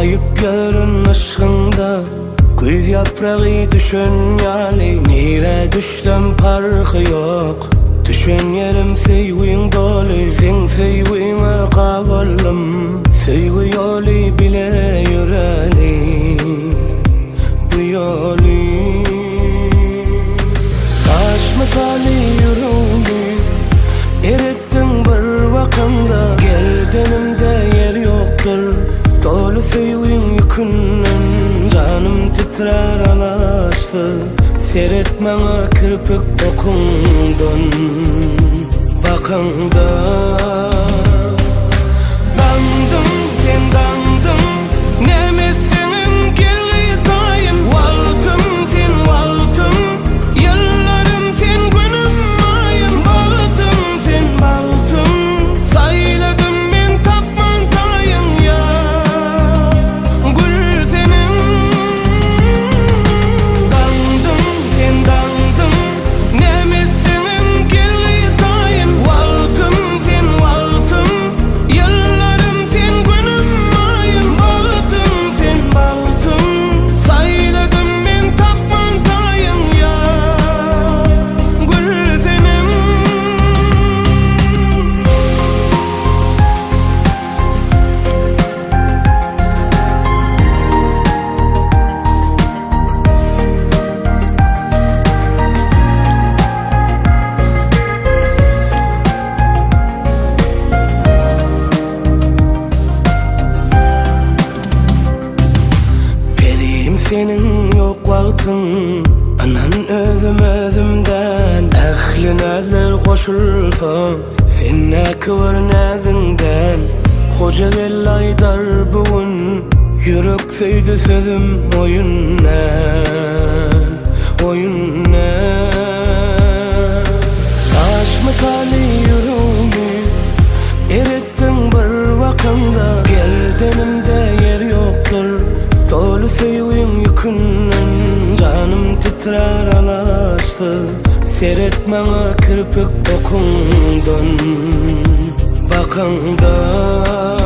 Gaýyp ýörün yşgyňda Güýz ýapragy düşen ýaly Nirä düşsem parhy ýok Düşen ýerim söýgüň doly Seň söýgüňe gabaldym Söýgi ýoly bile ýöräli Bu ýoly Daş mysaly ýüregimi Eretdiň bir bakanda Gerdenimde ýer ýokdur Doly söýgiň ýükünden Janym titrär alaçsyz Seret maňa kirpik okuňdan Bakaňda Daňdym sen daňdyň Näme etseňem gel gyz daýym Wagtym sen wagtym Ýyllarym sen günüm aýym Bagtym sen bagtym Saýladym men tapman taýyň ýar Gül senem Daňdym sen daňdyň Näme etseňem gel gyz daýym Wagtym sen wagtym Ýyllarym sen günüm aýym Bagtym sen bagtym Saýladym men tapman taýyň ýar Gül senem. Perim seniň ýok wagtyň Ynan özüm özüm däl Ähli näzler goşulsa Sendäki bir näziň däl Hojageldi aýdar bu gün Ýürek söýdi sözüm oýun däl Oýun däl Daş mysaly ýüregimi Eretdiň bir bakaňda Gerdenimde ýer ýokdur Doly söýgiň ýükünden Janym titrär alaçsyz Seret maňa kirpik okuňdan Bakaňda.